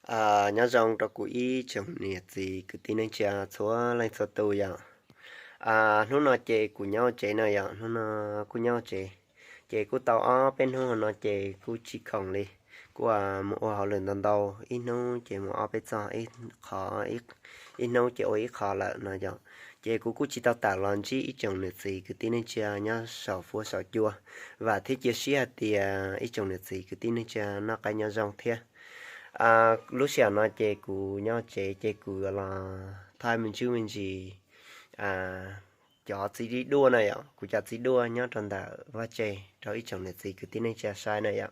Nyob zoo rau kuv ib tsoom niam txiv kwv tij neej tsa txhua leej txhua tus yom. Hnub no ces kuv nyob tsev no yom, hnub no kuj nyob tsev, ces kuj tau ob peb hnub no ces kuj tsis khoom li, kuj mus ua hauj lwm ntau ntau, ib hnub ces mus ob peb txog, ib qho, ib hnub ces ua ib qho lawm no yom. Ces kuv kuj tsis tau tawm los ntsib ib tsoom niam txiv kwv tij neej tsa nyob saum fuab saum cua, vam thiab cia siab hais tias ib tsoom niam txiv kwv tij neej tsa noj qab nyob zoo thiab. Lub sij hawm no ces kuv nyob tsev ces kuv yuav los thaij me ntsis me ntsis cov txiv duaj na yom, kuv cov txiv duaj nyob rau ntawm vaj tse rau ib tsoom niam txiv kwv tij neej tsa saib na yom.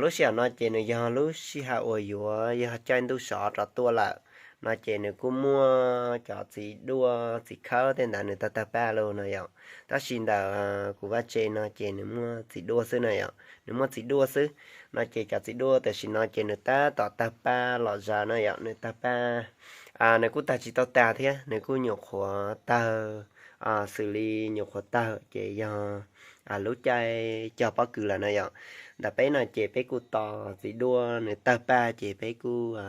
Lub sij hawm no ces nws yog lub sij hawm uas yuav yog caij ntuj sov rov tuaj lawm no ces nws kuj muaj cov txiv duaj txiv khawb tej ntawd nws tawg tawg paj lawm no yom. Tab sis ntawm kuv vaj tse no ces nws muaj txiv duaj xwb na yom, nws muaj txiv duaj xwb. No ces cov txiv duaj tam sim no ces nws tab tom tawg paj los zaws no yom, nws tawg paj, nws kuj tawg tsis tau tag thiab, nws kuj nyuam qhuav tawg, xws li nyuam qhuav tawg ces yog lub caij cog pob kws lawm na yom. Ntawm peb no ces peb kuj tos txiv duaj nws tawg paj ces peb kuj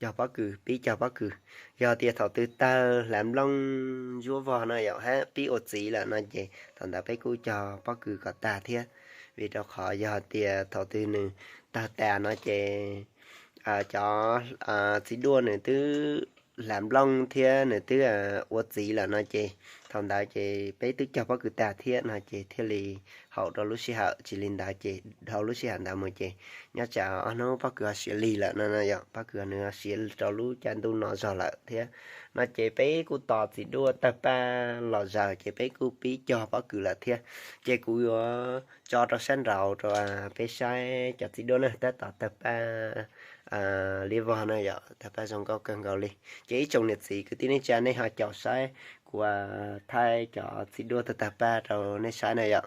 cog pob kws, pib cog pob kws. Yog tias thaum twg tawg hlav nplooj ntsuab vog no yom, hab pib ua txiv lawm no ces thaum ntawd peb kuj cog pob kws kom tag thiab. Vim rau qhov yog tias thaum twg nws tawg tas no ces cov txiv duaj nws twb hlav nplooj thiab nws twb ua txiv lawm no ces thaum ntawd ces peb twb cog pob kws tag thiab no ces thiaj li haum rau lub sij hawm, tsis li ntawd ces dhau lub sij hawm ntawd mus ces nyob tsam ob hnub pob kws ho siav lig lawm no no yom, pob kws nws ho siav rau lub caij ntuj no zog lawm thiab. No ces peb kuj tos txiv duaj tawg paj los zaws ces peb kuj pib cog pob kws lawm thiab. Ces kuv yuav tso rau sab nraud rau peb saib cov txiv duaj na, tab tom tawg paj liab vog na yom, tawg paj zoo nkauj kawg nkaus li. Ces ib tsoom niam txiv kwv tij neej tsa nej ho caum saib kuv thaij cov txiv duaj tawg tawg paj rau nej saib na yom.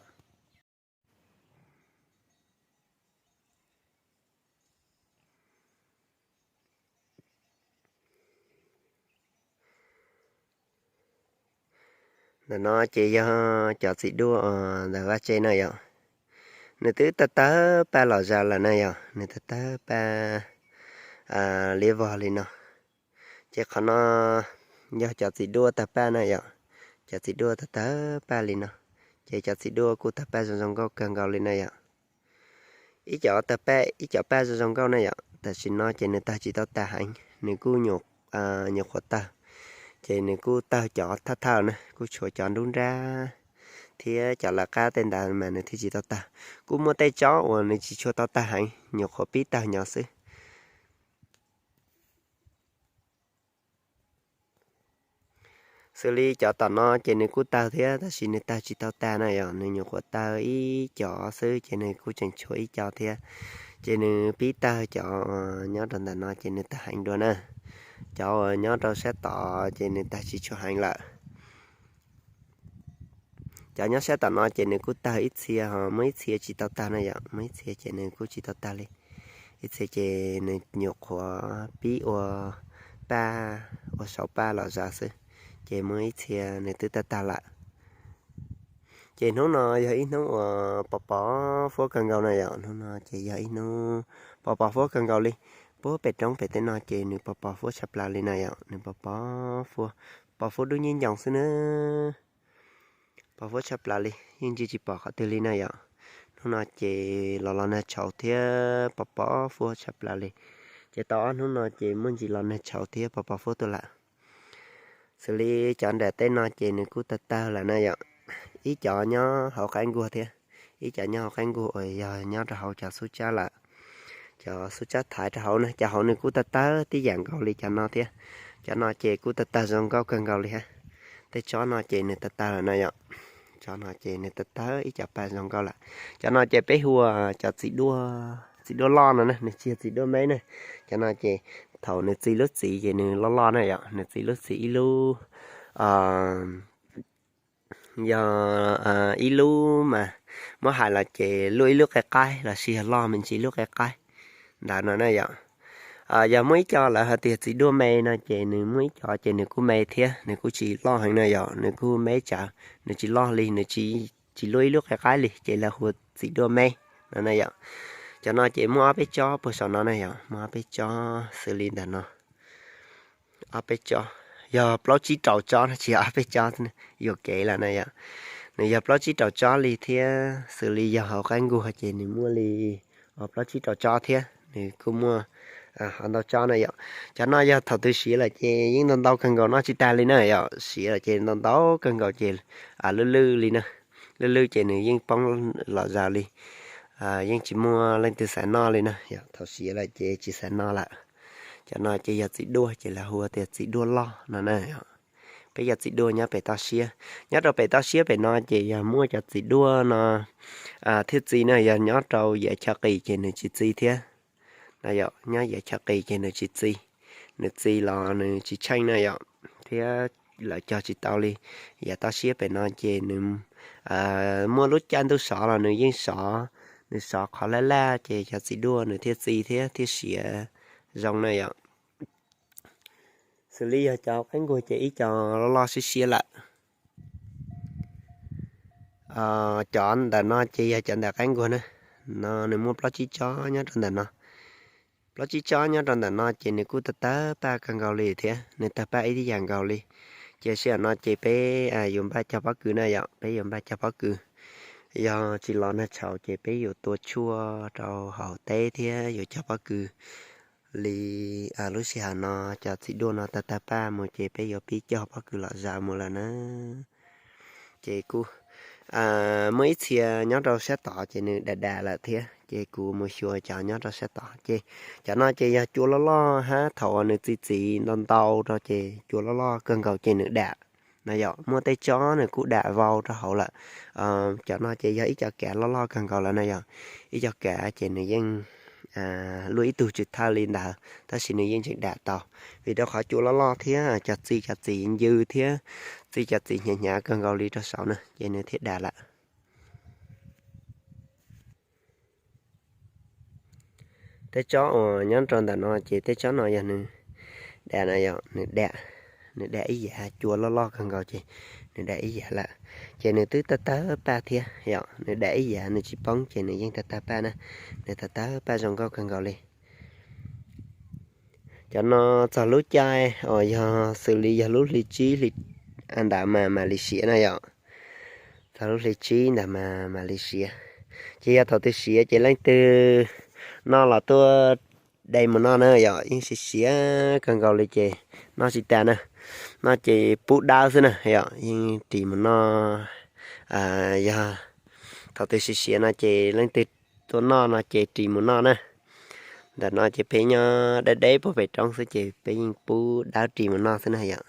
Ntawm no ces yog cov txiv duaj ntawm vaj tse na yom. Nws twb tawg tawg paj los zaws lawm na yom, nws tawg tawg paj liab vog li no. Ces qhov no yog cov txiv duaj tawg paj na yom, cov txiv duaj tawg tawg paj li no. Ces cov txiv duaj kuj tawg paj zoo zoo nkauj kawg nkaus li na yom. Ib cov tawg paj, ib cov paj zoo zoo nkauj na yom, tam sim no ces nws tawg tsis tau tas heev, nws kuj nyuam qhuav tawg, ces nws kuj tawg cov thawj thawj na, kuj tshuav cov nruab nrab thiab cov lawv qab tej ntawd mas nws thiaj tsis tau tawg. Kuj muaj tej tsob uas nws tsis tshua tau tawg heev, nyuam qhuav pib tawg nyob xwb. Xws li cov tom no ces nws kuj tawg thiab, tab sis nws tawg tsis tau tas na yom, nws nyuam qhuav tawg ib co xwb ces nws kuj tseem tshuav ib co thiab. Ces nws pib tawg cov nyob rau ntawm no ces nws tawg heev dua na. Cov uas nyob rau sab tod ces nws tawg tsis tshua heev lawm. Cov nyob sab tom no ces nws kuj tawg ib txhia ho muaj ib txhia tsis tau tawg na yom, muaj ib txhia ces nws kuj tsis tau tawg li. Ib txhia ces nws nyuam qhuav pib ua paj, ua saum paj los zaws xwb, ces muaj ib txhia nws twb tawg tag lawm. Ces hnub no yog ib hnub uas pos pos huab kawg nkaus na yom, hnub no ces yog ib hnub pos pos huab kawg nkaus li. Puag pem roob pem tej no ces nws pos pos huab tshaj plaws li na yom, nws pos pos huab, pos huab dub nyeej ncoos xwb na. Pos huab tshaj plaws li, yeej ntsia tsis pom qhov twg li na yom. Hnub no ces los los nag tshauv thiab pos pos huab tshaj plaws li. Ces tau ob hnub no ces muaj ntsis los nag tshauv thiab pos pos huab tuaj lawm. Xws li cov nram tej no ces nws kuj tawg tawg lawm na yom. Ib cov nyob hauv qaib nkuag thiab, ib cov nyob hauv qaib nkuag uas yog nyob rau hauv cov xub tsab lawm. Cov xub tsab thaiv rau hauv na, cov hauv nws kuj tawg tawg tib yam nkaus li cov no thiab. Cov no ces kuj tawg tawg zoo nkauj kawg nkaus li hab. Tej tsob no ces nws tawg tawg lawm na yom. Tsob no ces nws tawg tawg ib co paj zoo nkauj lawm. Cov no ces peb hu ua cov txiv duaj, txiv duaj loj no na, nws tsis yog txiv duaj meb na. Cov no ces thaum nws txi lub txiv ces nws loj loj na yom, nws txi lub txiv ib lub, yog ib lub mas muab hais los ces luaj ib lub qe qaib los sis yog loj me ntsis lub qe qaib ntawd no na yom. Yog muaj ib co lawv hais tias txiv duaj me no ces nws muaj ib co ces nws kuj me thiab, nws kuj tsis loj heev na yom, nws kuj me tsawv, nws tsis loj li, nws tsis luaj ib lub qe qaib li ces lawv hu ua txiv duaj me no na yom. Cov no ces muaj ob peb tsob puag saum no na yom, muaj ob peb tsob xws li ntawm no. Ob peb tsob, yog plaub tsib rau tsob no, tsis yog ob peb tsob, yuam kev lawm na yom. Nws yog plaub tsib rau tsob li thiab, xws li yog hauv qab nkuag ces nws muaj li plaub tsib rau tsob thiab, nws kuj muaj ho ntau tsob na yom. Cov no yog thaum twg siav lawm ces yeej ntau ntau kawg nkaus, noj tsis tag li na yom. Siav lawm ces ntau ntau kawg nkaus ces lwj lwj li na, lwj lwj ces nws yeej poob los zaws li, yeej tsis muaj leej twg xav noj li na yom. Thaum siav lawm ces tsis xav noj lawm. Cov no ces yog txiv duaj, ces lawv hu tias txiv duaj loj no na. Peb yog txiv duaj nyob pem toj siab. Nyob rau pem toj siab pem no ces yog muaj cov txiv duaj no thiaj txi na, yog nyob rau yav chaw qis ces nws tsis txi thiab. Yog nyob yav chaw qis ces nws tsis txi, nws txi los nws tsis tsheej na yom, thiab lawv cog tsis tau li. Yav toj siab pem no ces nws muaj lub caij ntuj sov los nws yeej sov, nws sov qhov laj laj ces cov txiv duaj nws thiaj txi thiab thiaj siav zoo na yom. Xws li yog cov qaib nkuag ces ib co loj loj siab siab lawm. Cov ntawm no ces yog cov ntawm qaib nkuag na, no nws muaj plaub tsib tsob nyob rau ntawm no. Plaub tsib tsob nyob rau ntawm no ces nws kuj tawg tawg paj kawg nkaus li thiab, nws tawg paj ib yam nkaus li. Ces sij hawm no ces peb yuav npaj cog pob kws na yom, peb yuav npaj cog pob kws. Yog tsis los nag tshauv ces peb yuav tua tshuaj rau hauv teb thiab yuav cog pob kws li. Lub sij hawm no cov txiv duaj no tawg tawg paj mus ces peb yuav pib cog pob kws los zaws mus lawm na. Ces kuj muaj ib txhia nyob rau sab tod ces nws dam dam lawm thiab, ces kuv mus xyuas cov nyob rau sab tod. Ces cov no ces yog cua loj loj hab thaum uas nws txi txiv ntau ntau rau ces cua loj loj kawg nkaus ces nws dam na yom. Muaj tej tsob nws kuj dam vau rau hauv lawm. Cov no ces yog ib co kav loj loj kawg nkaus lawm na yom. Ib co kav ces nws yeej luaj ib tug tsw thawj li ntawd tab sis nws yeej tseem dam tau, vim rau qhov cua loj loj thiab cov txi cov txiv ncw thiab txi cov txiv hnyav hnyav kawg nkaus li rau saud na ces nws thiaj dam lawm. Tej tsob uas nyob rau ntawm no ces tej tsob no yog nws dam na yom, nws dam, nws dam ib yam, cua loj loj kawg nkaus ces nws dam ib yam lawm. Ces nws twb tawg tawg paj thiab yom, nws dam ib yam nws tsis poob ces nws yeej tawg tawg paj na, nws tawg tawg paj zoo nkauj kawg nkaus li. Cov no txog lub caij uas yog xws li yog lub hli tsib hli ntawd mas mam li siav na yom. Txog lub hli tsib ntawd mas mam li siav. Ces yog thaum twg siav ces leej twg noj los tuaj de mus noj na yom, yeej siav siav kawg nkaus li ces noj tsis tas na, noj ces pub dawb xwb na yom, yeej ris mus noj. Yog thaum twg siav siav no ces leej twg tuaj noj no ces ris mus noj na. Ntawm no ces peb nyob deb deb puag pem roob xwb ces peb yeej pub dawb ris mus noj xwb na yom.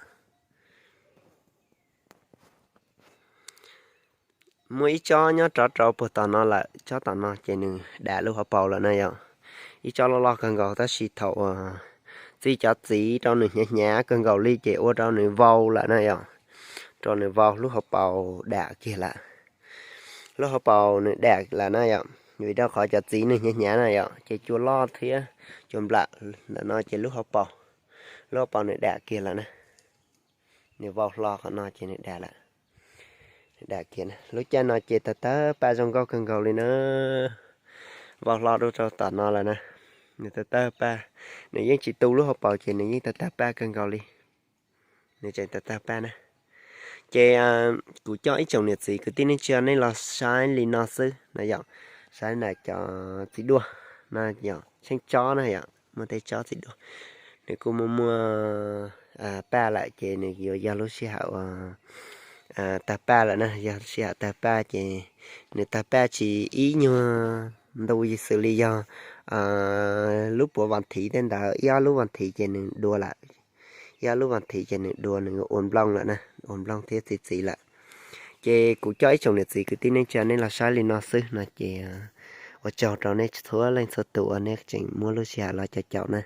Muaj ib tsob nyob rov rau puag tom no lawm, tsob tom no ces nws dam lub hauv paus lawm na yom. Ib tsob loj loj kawg nkaus tab sis thaum uas txi cov txiv rau nws hnyav hnyav kawg nkaus li ces ua rau nws vau lawm na yom. Rau nws vau lub hauv paus dam kiag lawm. Lub hauv paus nws dam lawm na yom, vim rau qhov cov txiv nws hnyav hnyav na yom, ces cua loj thiab cua nplawm ntawm no ces lub hauv paus, lub hauv paus nws dam kiag lawm na. Nws vau hlo qhov no ces nws dam lawm. Dam kiag, lub caij no ces tawg tawg paj zoo nkauj kawg nkaus li na. Vau hlo rau rau tom no lawm na. Nws tawg tawg paj, nws yeej tsis tu lub hauv paus ces nws yeej tawg tawg paj kawg nkaus li. Nws tseem tawg tawg paj na. Ces kuv coj ib tsoom niam txiv kwv tij neej tsa nej los saib li no xwb na yom. Saib ntawm cov txiv duaj no yom, tsheej tsob na yom, muaj tej tsob txiv duaj nws kuj muaj muaj paj lawm ces nws yuav yog lub sij hawm uas tawg paj lawm na, yog sij hawm tawg paj ces nws tawg paj tsis ib nyuag ntu xws li yog lub puav vas thiv tej ntawd, ib ob lub vas thiv ces nws dua lawm. Ib ob lub vas thiv ces nws dua, nws ua nplooj lawm na, ua nplooj thiab txi txiv lawm. Ces kuv coj ib tsoom niam txiv kwv tij neej tsa nej los saib li no xwb no ces ua tsaug rau nej txhua leej txhua tus uas nej tseem muab lub sij hawm los caum caum na.